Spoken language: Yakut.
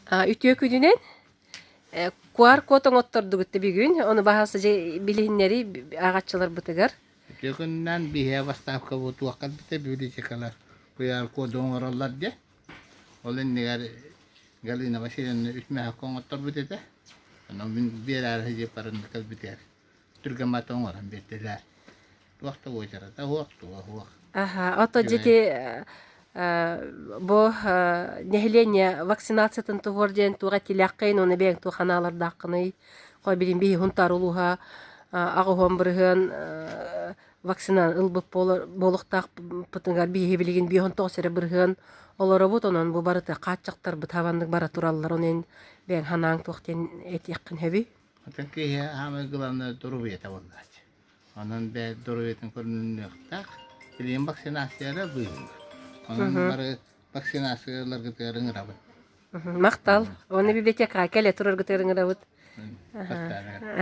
Үтүө күнүнэн QR-код оҥоттордугут да бүгүн, ону баһаалыста дьэ билиһиннэри ааҕааччыларбытыгар. Үтүө күнүнэн биһиэ бастаапка бу туохха кэлбитэ библиотекалар QR-коду оҥороллор диye. Ол иннигэр Галина Васильевна үс мөһөккө оҥотторбут этэ. Онон мин биэрээри сидьиэппэрин кэлбитигэр түргэн бата оҥорон биэрдилэр. Туох да уочарата суох, туга суох. Аха, ото дьити бу нэһилиэнньэ вакцинациятын туһуор диэн туох этилээххин, уонна бэйэҥ туох ханаалардааххыный? Хой билин биһи Хунтаар улууһа аҕыһуон бырыһыан вакцина ылбыт буолуохтаахпытыгар биһи билигин 59 эрэ бырыһыан олоробут, онон бу барыта хааччахтарбыт хабаннык бара тураллар, онон бэйэҥ ханаан туох диэн этиэххин сөбүй? Оттон киһи аамай главное доруобуйата буоллааччы. Онон бэйэ доруобуйатын көрүнүөхтээх. Билигин вакцинация эрэ быыһыыр. Онон бары вакцинация ыларгытыгар ыҥырабын. Махтал. Уонна библиотекаҕа кэлэ тураргытыгар ыҥырабыт.